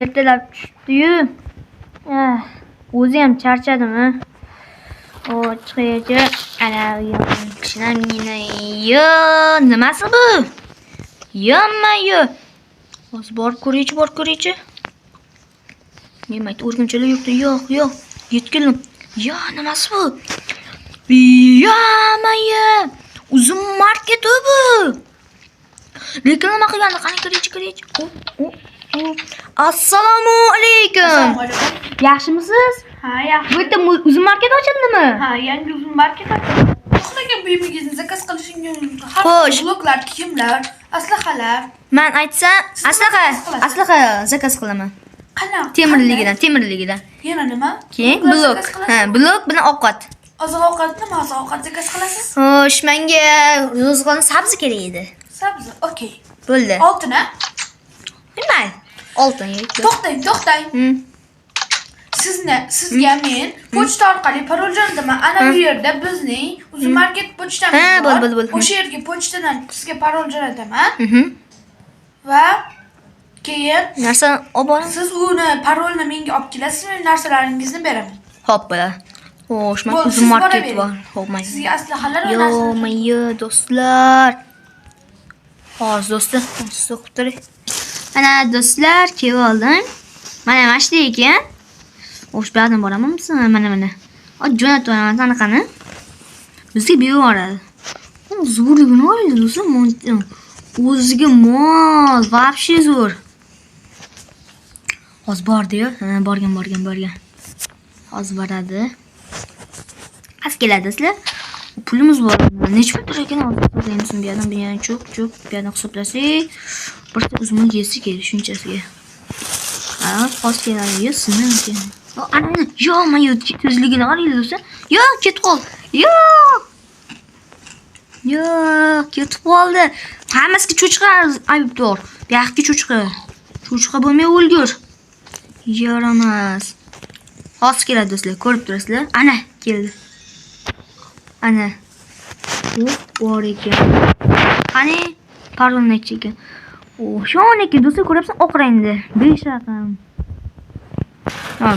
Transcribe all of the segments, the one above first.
Ertalab tushdi-yu. Ah, o'zi ham charchadim, a. O, chiqaychi. Ana kishinamgina. Yo, nimasi bu? Yonma-yo. Hozir borib ko'raychi, borib ko'raychi. Nima o'rgimchilar yo'qdi. Yo'q, yo'q. Yetib keldim. Yo, nimasi bu? Yonma-yo. Uzum market bu. Reklama qilganda qani kiraychi, kiraychi. O, o, o. Assalomu alaykum. Assalomu alaykum. Yaxshimisiz? Ha, yaxshi. Bu yerda uzum market ochildimi? Ha, yangi uzum market ochildi. Xohlagan buyumingizni zakaz qilishingiz mumkin. Har Xo'sh. xil bloklar, kiyimlar, aslahalar. Man aytsam, Siz aslaha, nima zakaz qilasiz? aslaha zakaz qilaman. Qanaqa? Temirligidan, temirligidan. Yana nima? Keyin Bloklar blok. zakaz qilasizmi? Ha, blok bilan ovqat. Oziq ovqat nima oziq ovqat zakaz qilasiz? Xo'sh, menga ro'zg'orni sabzi kerak edi. Sabzi, okey. Bo'ldi. Oltin, a? Mayli. Oltin yo'q. To'xtang, to'xtang. Sizga men pochta orqali parol jo'nataman. Ana bu yerda bizning Uzum market pochtamiz Ha, bor. bo'ldi, bo'ldi, bo'ldi. O'sha yerga pochtadan sizga parol jo'nataman va keyin Narsani olib boraman. siz uni parolni menga olib kelasiz, men narsalaringizni beraman. Xo'p, bo'ladi. Xo'sh, men Bo'ldi, uzum siz market boravering. bor. Xo'p, mayli. Sizga aslahalar va narsalar. Yo, do'stlar. Hozir do'stlar, siz o'qib turing. Mana do'stlar, kelib oldim. Mana shu ekan. Xo'sh, bu yoqdan boramanmi? Mana mana. O, jo'natib yuboraman anaqani. Bizga berib yuboradi. Zo'rligini oldi do'stlar, o'ziga mos, вообще zo'r. Hozir bordi-yu. Ha, borgan, borgan, borgan. Hozir boradi. Az keladi do'stlar. Pulimiz bor. Necha pul tur ekan hozir hisoblaymiz bu yoqdan, bu yoqdan cho'k, cho'k, bu yoqdan hisoblasak, bir uzumni yesi kerak shunchasiga. Ha, hozir keladi. Yo, sinib. O, ana, ana. Yo, mana yo, tezligini qaranglar do'stlar. Yo, ketib qoldi. Yo. Yo, ketib qoldi. Hammasiga cho'chqa aybdor. Bu yoqqa cho'chqa. Cho'chqa bo'lmay o'lgur. Yaramas. Hozir keladi do'stlar, ko'rib turasizlar. Ana, keldi. Ana. U bor ekan. Qani parol necha ekan? O, shon ekan do'stlar, ko'ryapsan, oq rangda. 5 raqam. Ha,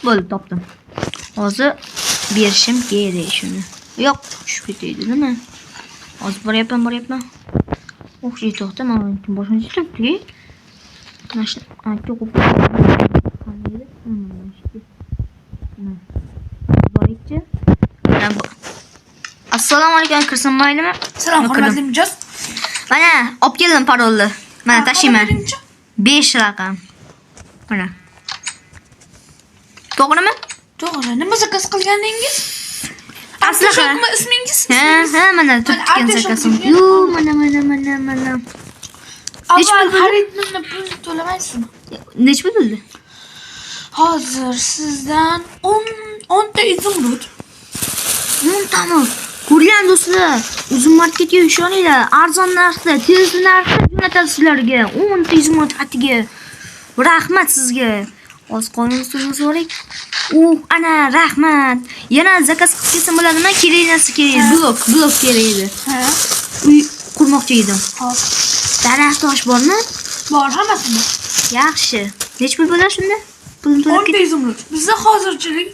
Bo'ldi, topdim. Hozir berishim kerak shuni. Yo'q, tushib ketaydi, nima? Hozir boryapman, boryapman. O'xshay to'xta, mana boshini turibdi. Mana shu ancha qo'yib qanday edi? Mana shu. Mana. Borikchi. Mana bu. Assalomu alaykum, kirsam maylimi? Salom, Kirdim. hurmatli mijoz. Mana olib keldim parolni. Mana tashiyman. Birinchi. 5 raqam. Mana. To'g'rimi? To'g'ri. Nima zakaz qilgandingiz? Aslaha. Artishokmi ismingiz? Ha, Ismingiz? ha, mana turibdi ekan Artishok zakazim. degan. Yo, mana mana mana mana. Necha Avval pul bo'ldi? xaridni pul to'lamaysizmi? Necha pul bo'ldi? Hozir sizdan 10 10 ta izumrud. O'ntami? Ko'ringlar do'stlar, Uzum marketga ishoninglar. Arzon narxda, tez narxda jo'natadi sizlarga. 10 ta izumrud atiga. Rahmat sizga. Hozir qonun suvni so'rang. Uh, ana rahmat. Yana zakaz qilib kelsam bo'ladimi? Kerak narsa kerak. Blok, blok kerak edi. Ha. Uy qurmoqchi edim. Hop. Daraxt tosh bormi? Bor, hammasi bor. Yaxshi. Necha pul bo'ladi shunda? Pulni to'lab 10 ta ket. izumrud. Bizda hozirchalik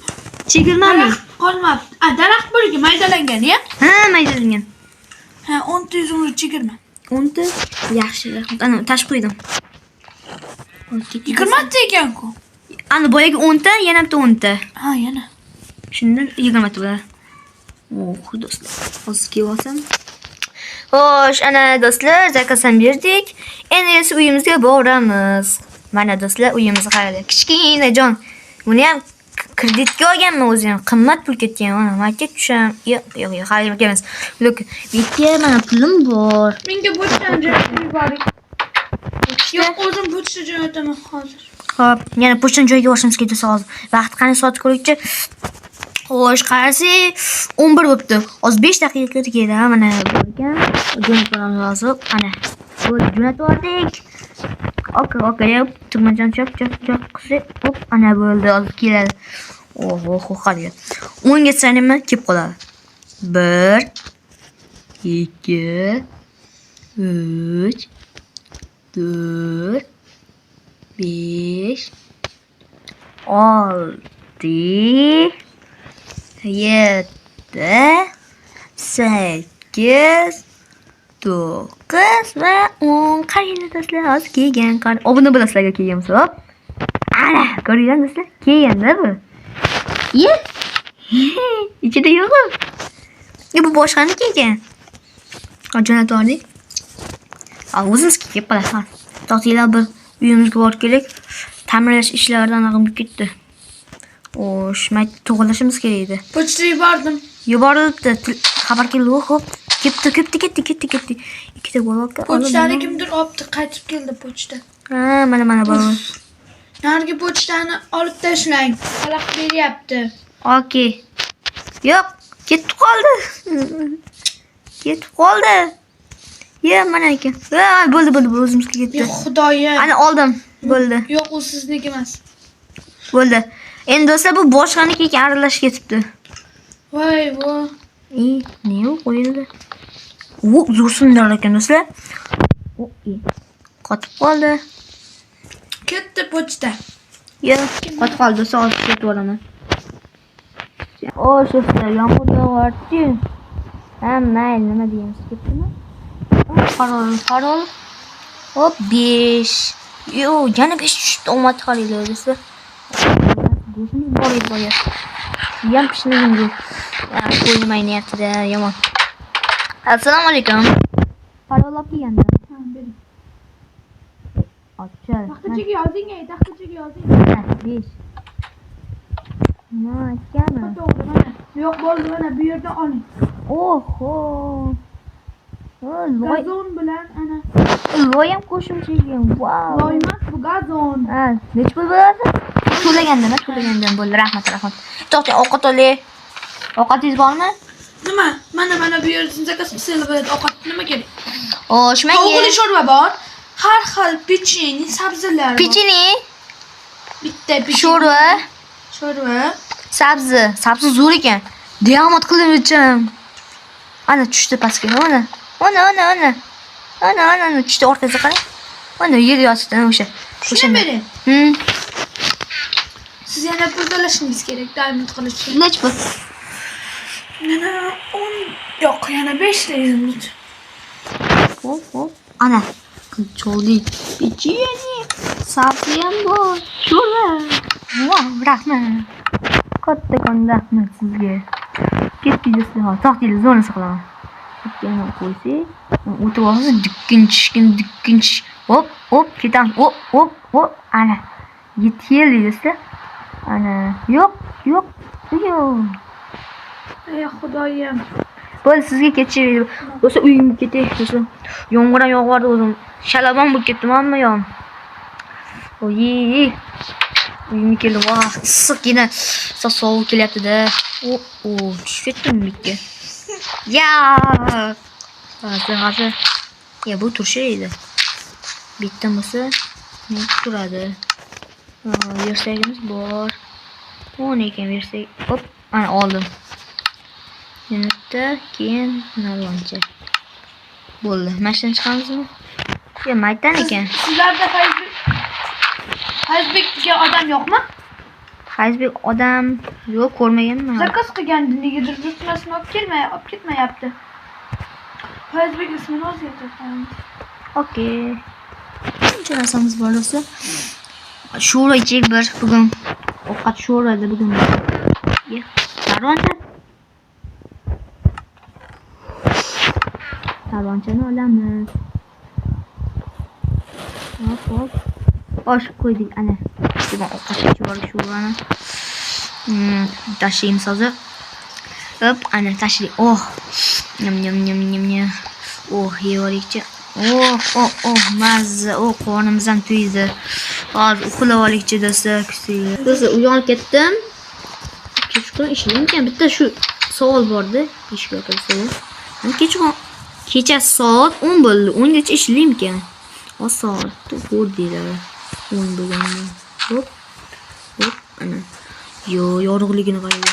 Chegirmami? daraxt qolmabdi. A, daraxt bor ekan, maydalangan, ya? Ha, maydalangan. Ha, 10 ta izumrud chegirma. 10 ta. Yaxshi, rahmat. Ana, tashib qo'ydim. Hozir ketdik. 20 ta ekan-ku. Ana boyagi 10 ta, yana bitta 10 ta. Ha, yana. Shundan 20 ta bo'ladi. Oh, do'stlar. Hozir kelib olsam. Xo'sh, ana do'stlar, zakaz ham berdik. Endi esa uyimizga boramiz. Mana do'stlar, uyimizni qaranglar. Kichkina jon. Buni ham kreditga olganman o'zi ham. Qimmat pul ketgan. Mana market tusham. Yo'q, yo'q, yo'q, hali emas. Look, bu yerga mana pulim bor. Menga pochtani jo'natib yuboring. Yo'q, o'zim pochta jo'nataman hozir. Xo'p, yana pochtani joyiga borishimiz kerak do'stlar hozir. Vaqt qani soat ko'rikchi. Xo'sh, qarasak 11 bo'libdi. Hozir 5 daqiqa keladi. Mana bor ekan. Jo'natib yuboramiz hozir. Ana. Bo'ldi, jo'natib yubordik. Okey, okey. Tugmachani chok, chok, chok qilsak, hop, ana bo'ldi. Hozir keladi. Oh, oh, oh, qarang. 10 ga sanayman, kelib qoladi. 1 2 3 4. 5, 6, 7, 8, 9 va 10. Qaranglar do'stlar, hozir kelgan. Obuna bo'lasizlar agar kelgan bo'lsa. Hop. Ana, ko'ringlar do'stlar, kelganda bu. Ye. Ichida yo'q. Bu boshqaniki ekan. Jo'natib yubordik. O'zimiz kelib qoladi. To'xtanglar, bir uyimizga borib kelik. Ta'mirlash ishlaridan anaqa bo'lib ketdi. Xo'sh, mayt to'g'rilashimiz kerak edi. Pochta yubordim. Yuborilibdi. Xabar keldi. Hop. Ketdi, ketdi, ketdi, ketdi, ketdi. Ikkita golokka. Pochtani kimdir olibdi, qaytib keldi pochta. Ha, mana mana bor. Narigi pochtani olib tashlang. Xalaqit beryapti. Okey. Yo'q, ketib qoldi. Ketib qoldi. Ya, mana ekan. Ha, bo'ldi, bo'ldi, o'zimizga ketdi. Yo'q, xudoyim. Ana oldim. Bo'ldi. Yo'q, u sizniki emas. Bo'ldi. Endi do'stlar, bu boshqaniki ekan, aralashib ketibdi. Voy, vo. Ne u qo'yildi? U zo'r sindar ekan do'stlar. Qotib qoldi. Ketdi pochta. Yo'q, qotib qoldi do'stlar, olib ketib yuboraman. O'sha yomg'ir yog'yapti. Ha, mayli, nima deymiz, ketdimi? Parol, parol. Hop, 5. Yo'q, yana 5 tushibdi, omad qaranglar do'stlar. Go'shtimiz bor edi boya. Ham pishmagan go'sht. Qo'lim aynayapti-da, yomon. Assalomu alaykum. Parol olib kelgandim. Ha, bering. Ochil. Taxtachaga yozing, ey, taxtachaga yozing. 5. Nima aytganmi? To'g'ri, mana. Yo'q, bo'ldi, mana bu yerdan oling. Oho. Loy, Gazon bilan ana. Loy ham qo'shimcha ekan. Wow. Loy emas, bu gazon. Ha, necha pul bo'ladi? To'lagandan, to'lagandan bo'ldi. Rahmat, rahmat. To'xtang, ovqat oling. Ovqatingiz bormi? Nima? Mana mana bu yerdan zakaz qilsangiz bo'ladi. Ovqat nima kerak? Xo'sh, menga Tovuqli sho'rva bor. Har xil pechenye, sabzilar bor. pechenye, Bitta pechenye. sho'rva, Sho'rva. sabzi. Sabzi zo'r ekan. Diamond qilib ichim. Ana tushdi pastga. Ana. Ana, ana, ana. Ana, ana, ana tushdi orqasiga qarang. Ana yer yotibdi ana o'sha. Shuni bering. Siz yana pul to'lashingiz kerak diamond qilish uchun. Necha pul? Yana 10, yo'q, yana 5 ta izumrud. Hop, hop. Ana. Choldik. Pechenye. Sabzi ham bor. Sho'rva. Wow, rahmat. Kattakon rahmat sizga. Ketdik do'stlar. To'xtanglar, zo'rni saqlaman. Bittani qo'ysak, o'tib olsa dikkin dikkin. Hop, hop, ketamiz. Hop, hop, hop. Ana. Yetib keldik do'stlar. Ana. Yo'q, yo'q. Yo'q. Ey xudoyim. Bo'ldi, sizga ketishib. Do'stlar, uyimga ketay. Do'stlar, yomg'ir ham yog'yapti o'zim. Shalabon bo'lib ketdim hamma yog'im. Oy. Uyimga keldim. Voh, issiqqina. Sovuq kelyapti-da. O, o, tushib ketdim bu yerga. Ya! Hozir, hozir. Ya, bu turishi edi. Bitta bo'lsa, ne turadi? Versagimiz bor. O ne ekan versak? Hop, ana oldim. Yana bitta, keyin narvoncha. Bo'ldi. Mashina chiqamizmi? Ya, maydan ekan. Sizlarda Fayzbek degan odam yo'qmi? Fayzbek odam yo'q, ko'rmaganman. Zakaz qilgandi, negadir buyurtmasini olib kelmay, olib ketmayapti. Fayzbek ismini o'zgartirib qo'yamiz. Okey. Qancha narsamiz bor do'stlar? Sho'rva ichaylik bir bugun. Ovqat sho'rvada bugun. Ye, Tarvoncha. Tarvonchani olamiz. Hop, hop. Osh qo'ydik ana. Bugun ovqat ichib yubordik sho'rvani. Tashlaymiz hozir. Hop, ana tashladik. Oh. Nyam nyam nyam nyam nyam. Oh, yevorikchi. Oh, oh, oh, mazza. Oh, qornimiz ham to'ydi. Hozir uxlab olaylikchi do'stlar, kuchli. Do'stlar, uyg'onib ketdim. Kechqurun ishlaymikan? Bitta shu savol bordi. Eshik yopildi savol. Kechqurun kecha soat 10 bo'ldi. 10 gacha ishlaymikan? O soatni ko'rdinglar. 10 bo'lganda. Hop. Hop, ana. Yo, yorug'ligini qarang.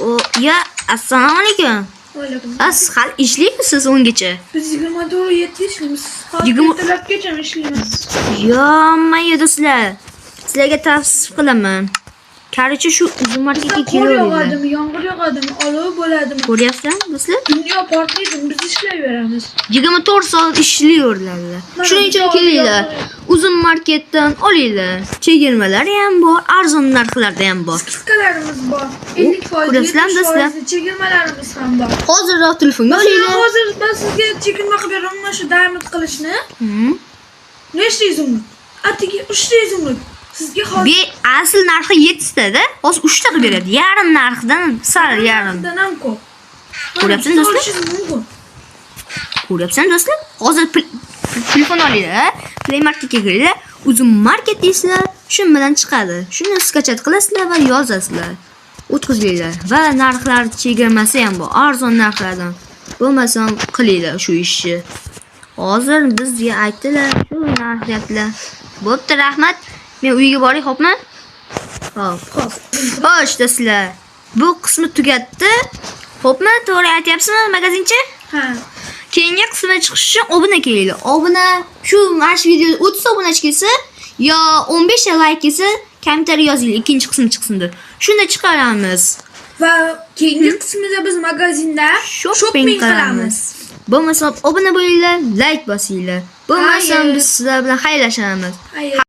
O, ya, assalomu alaykum. Alaykum. Siz hali ishlaymisiz 10 gacha? Biz 24 7 ishlaymiz. Soat ertalabgacha ishlaymiz. Yo, mayda do'stlar. Sizlarga tavsiya qilaman. Короче, shu Uzum Bizda marketga qor kelaveringlar. yog'adimi, yomg'ir yog'adimi, olov bo'ladimi? Ko'ryapsizlarmi, do'stlar? Dunyo portlaydimi, biz ishlayveramiz. 24 soat ishlayveradilar. Mana Shuning uchun bitta kelinglar. olgan Uzum marketdan olinglar. Chegirmalari ham bor, arzon narxlarda ham bor. Скидка larimiz bor. 50%, Ko'ryapsizlarmi, do'stlar? 70% chegirmalarimiz ham bor. Hozirroq telefonga Masalan, olinglar. hozir men sizga chegirma qilib beraman shu diamond qilishni. Nechta изумруд? Atigi 3 ta изумруд. Sizga hozir Be asl narxi 7 ta-da, hozir 3 ta qilib beradi. Yarim narxidan sal yarim. Narxidan ham ko'p. Ko'ryapsizmi, Mana, do'stlar? olishingiz mumkin. Ko'ryapsan, do'stlar? Hozir telefon olinglar, Play Marketga kiringlar, Uzum Market deysizlar, shu bilan chiqadi. Shuni скачать qilasizlar va yozasizlar. O'tkazinglar va narxlar chegirmasi ham bor, arzon narxlardan. Bo'lmasam qilinglar shu ishni. Hozir bizga aytdilar, shu narx deyaptilar. Bo'pti, rahmat. Men uyga boray, xo'pmi? Xo'p. Xo'p. Xo'sh, do'stlar. Bu qismi tugatdi. Xo'pmi? To'g'ri aytyapsizmi, magazinchi? Ha. Keyingi qismga chiqish uchun obuna kelinglar. Obuna shu mana shu videoda 30 obunachi kelsa yo 15 ta layk kelsa, kommentariy yozinglar, ikkinchi qismi chiqsin deb. Shunda chiqaramiz. Va keyingi qismida biz magazinda Shopping qilamiz. Bo'lmasa obuna bo'linglar, layk bosinglar. Bo'lmasa Xayr. biz sizlar bilan xayrlashamiz. Xayr.